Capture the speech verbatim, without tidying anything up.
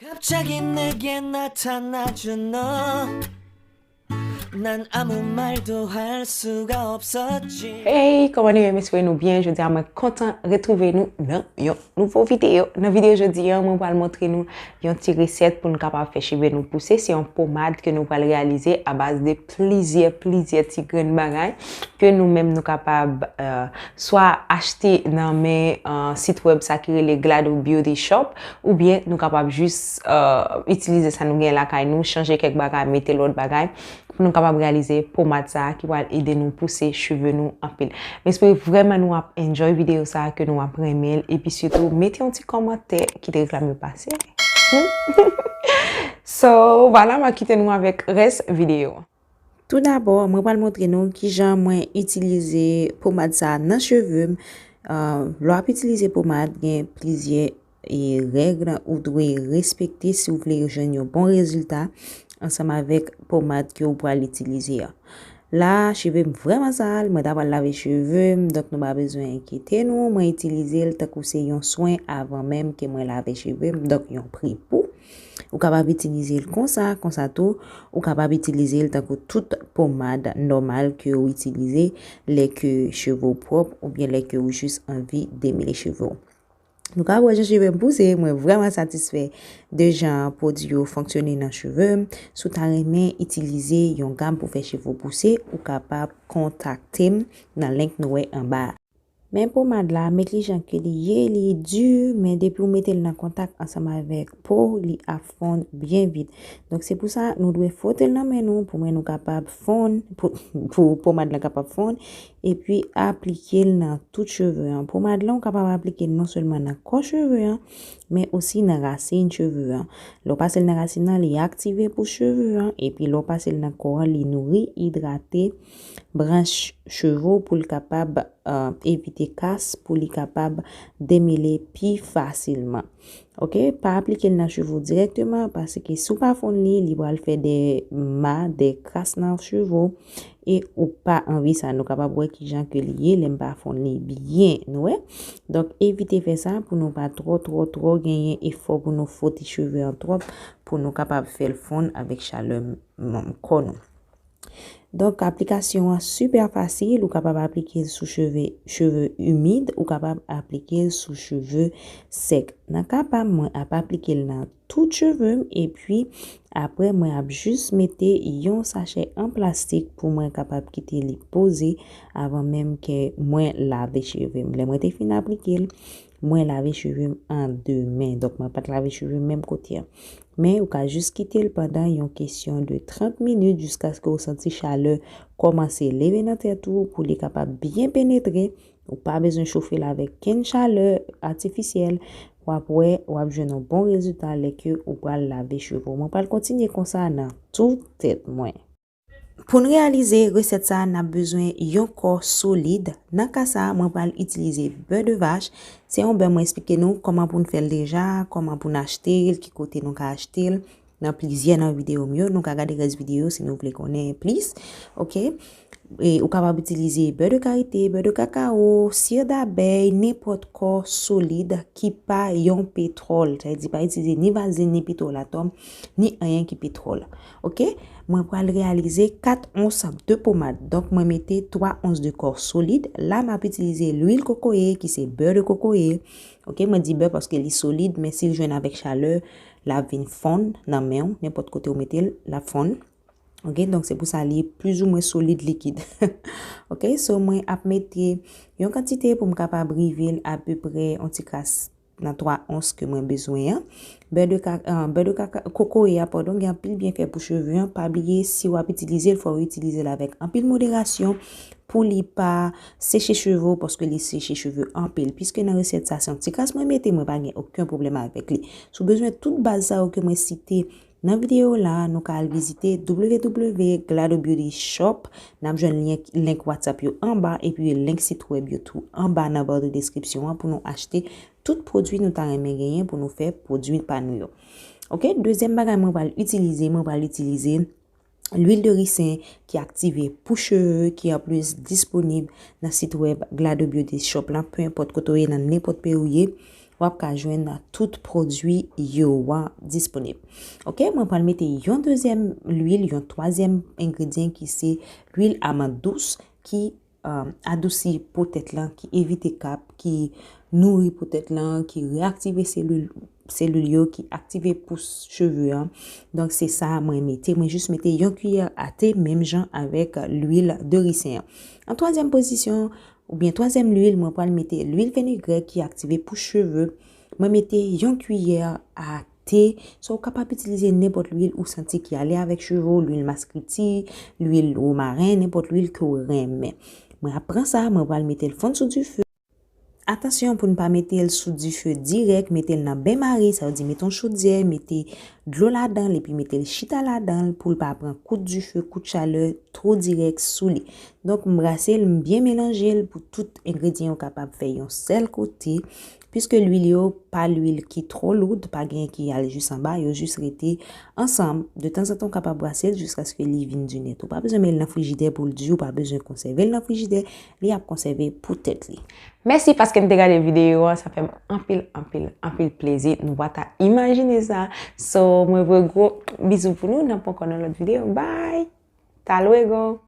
갑자기 내게 나타나준 너. 난 아무 말도 할 수가 없었지. Hey, kòman nou ye? M espere nou byen. Jodi a mwen kontan retwouve nou nan yon nouvo videyo. Nan videyo jodi a, mwen pral montre nou yon ti resèt pou nou kapab fè cheve nou pouse. Se yon pomad ke nou pral reyalize a baz de plizyè, plizyè ti grenn bagay ke nou menm nou kapab, euh, swa achte nan men, euh, sit wèb sa ki rele Glado Beauty Shop, oubyen nou kapab jis, euh, itilize sa nou gen lakay nou, chanje kèk bagay, mete lòt bagay, pou nou kapab reyalize pomad sa a ki pral ede nou pouse cheve nou anpil. M espere vrèman nou ap enjoy videyo sa a, ke nou ap renmen l, epi sitou mete yon ti kòmantè, kite reklam yo pase. So, vwala, m ap kite nou avèk rès videyo a. Toudabò, mwen pral montre nou kijan mwen itilize pomad sa a nan cheve m. Euh, lè w ap itilize pomad, gen plizyè e règ ou dwe respekte si w vle jwenn yon bon rezilta ansanm avèk pomad ke w pral itilize a. La, cheve m vrèman sal, mwen ta pral lave cheve m, donk nou pa bezwen enkyete nou. Mwen itilize l tankou se yon swen avan menm ke mwen lave cheve m, donk yon pre pou. Ou kapab itilize l konsa, konsa tou, ou kapab itilize l tankou tout pomad nòmal ke w itilize lè ke cheve w pwòp oubyen lè ke w jis anvi demele cheve w. Nou ka wè jan cheve m pouse, mwen vrèman satisfè de jan pwodui yo fonksyone nan cheve m. Si w ta renmen itilize yon gam pou fè cheve w pouse, ou kapab kontakte m nan link nou wè anba a. Men pomad la, met li jan ke li ye, li di, men depi w mete l nan kontak ansanm avèk po, li ap fonn byen vit. Donk, se pou sa, nou dwe fwote l nan men nou, pou men nou kapab fonn, pou, pou pomad lan kapab fonn, epi aplike l nan tout cheve an. Pomad lan, ou kapab aplike l non sèlman nan kò cheve an, men osi nan rasin cheve an. Lè w pase l nan rasin nan, li aktive pou cheve an, epi lè w pase l nan kò an, li nouri, idrate branch cheve w pou l kapab, euh, evite kas, pou li kapab demele pi fasilman. Oke, pa aplike l nan cheve w dirèkteman, paske si w pa fonn li, li pral fè de ma, de kras nan cheve w, e ou pa anvi sa. Nou kapab wè kijan ke li ye, lè m pa fonn li byen, nou wè. Donk, evite fè sa pou nou pa twò, twò, twò genyen efò pou nou fwote cheve an twòp, pou nou kapab fè l fonn avèk chalè m-, m-, kò nou. Donk, aplikasyon an sipè fasil. Ou kapab aplike l sou cheve, cheve imid, ou kapab aplike l sou cheve sèk. Nan ka pa m, mwen ap aplike l nan tout cheve m, epi apre, mwen ap jis mete yon sachè an plastik pou mwen kapab kite li poze avan menm ke mwen lave cheve m. Lè mwen te fin aplike l, mwen lave cheve m an de men. Donk, mwen pa t lave cheve m menm kote a. Men ou ka jis kite l pandan yon kesyon de trant minit jiskaske w santi chalè kòmanse leve nan tèt ou pou li kapab byen penetre. Ou pa bezwen chofe l avèk kenn chalè atifisyèl. W ap wè, w ap jwenn yon bon rezilta lè ke ou pral lave cheve w. Mwen pral kontinye konsa nan tout tèt mwen. Pou n reyalize resèt sa a, n ap bezwen yon kò solid. Nan ka sa a, mwen pral itilize bè de vach. Se yon bè mwen eksplike nou kòman pou n fè l deja, kòman pou n achte l, ki kote nou ka achte l. Nan plizyè nan videyo m yo, nou ka gade rès videyo si nou vle konnen plis. Oke? E ou kapab itilize bè de karite, bè de kakao, sir dabèy, nenpòt kò solid ki pa yon petwòl. Sa vle di pa itilize ni vazlin, ni petwòl atòm, ni anyen ki petwòl. Oke? Mwen pral reyalize kat ons de pomad. Donk, mwen mete twa ons de kò solid. La, m ap itilize lwil kokoye, ki se bè de kokoye. Oke, mwen di bè paske li solid, men si l jwenn avèk chalè, l ap vin fonn nan men w, nenpòt kote w mete l, l ap fonn. Oke, donk se pou sa li plizoumwen solid, likid. Oke, so mwen ap mete yon kantite pou m kapab rive l apeprè yon ti kras nan twa ons ke mwen bezwen an. Bè de ka-, ah, bè de kaka-, kokoye a, padon, gen anpil byenfè pou cheve an. Pa bliye, si w ap itilize l, fò w itilize l avèk anpil moderasyon pou li pa seche cheve w, paske li seche cheve anpil. Piske nan resèt sa, se yon ti kras mwen mete, mwen pa gen okenn pwoblèm avèk li. Si w bezwen tout baz sa yo ke mwen site nan videyo la, nou ka al vizite w w w glado beauty shop. N ap jwenn lyen, link WhatsApp yo anba, epi link sit wèb yo tou anba nan ba de deskripsyon an pou nou achte tout pwodui nou ta renmen genyen pou nou fè pwodui pa nou yo. Oke, dezyèm bagay mwen pral itilize, mwen pral itilize lwil de risen ki aktive pou cheve, ki anplis disponib nan sit wèb Glado Beauty Shop la, pe enpòt kote w ye, nan nenpòt peyi w ye. W w ap ka jwenn tout pwodui yo an disponib. Ok, mwen pral mete yon dezyèm lwil, yon twazyèm engredyan ki se lwil amand dous ki um, adousi po tèt lan, ki evite kap, ki nouri po tèt lan, ki reaktive selil, selil yo, ki aktive pous cheve an. Donk, se sa mwen mete. Mwen jis mete yon kiyè a te, menm jan avèk lwil de ricin an. An twazyèm pozisyon, oubyen twazyèm lwil, mwen pral mete lwil fenugrec ki aktive pous cheve. Mwen mete yon kiyè a te. So, ou kapab itilize nenpòt lwil ou santi ki ale avèk cheve w, lwil maskriti, lwil womaren, nenpòt lwil ke w renmen. Mwen ap pran sa, mwen pral mete l fonn sou dife. Atansyon pou n pa mete l sou dife dirèk, mete l nan benmari, sa vle di mete yon chodyè, mete dlo ladan l, epi mete l chita ladan l pou l pa pran kout dife, kout chalè two dirèk sou li. Donk, m brase l, m byen melanje l pou tout engredyan yo kapab fè yon sèl kote. Piske lwil yo pa lwil ki twò loud, pa gen ki al jis anba, yo jis rete ansanm. De tanzantan, w kapab brase l jiskaske li vin di nèt. Ou pa bezwen met l nan frijidè pou l di, ou pa bezwen konsève l nan frijidè, li ap konsève pou tèt li. Mèsi paske n te gade videyo a, sa fè m anpil, anpil, anpil plezi. Nou pa ta imajine sa. So, mwen voye gwo bizou pou nou, n ap ankò nan lòt videyo. Bye! Ta luego!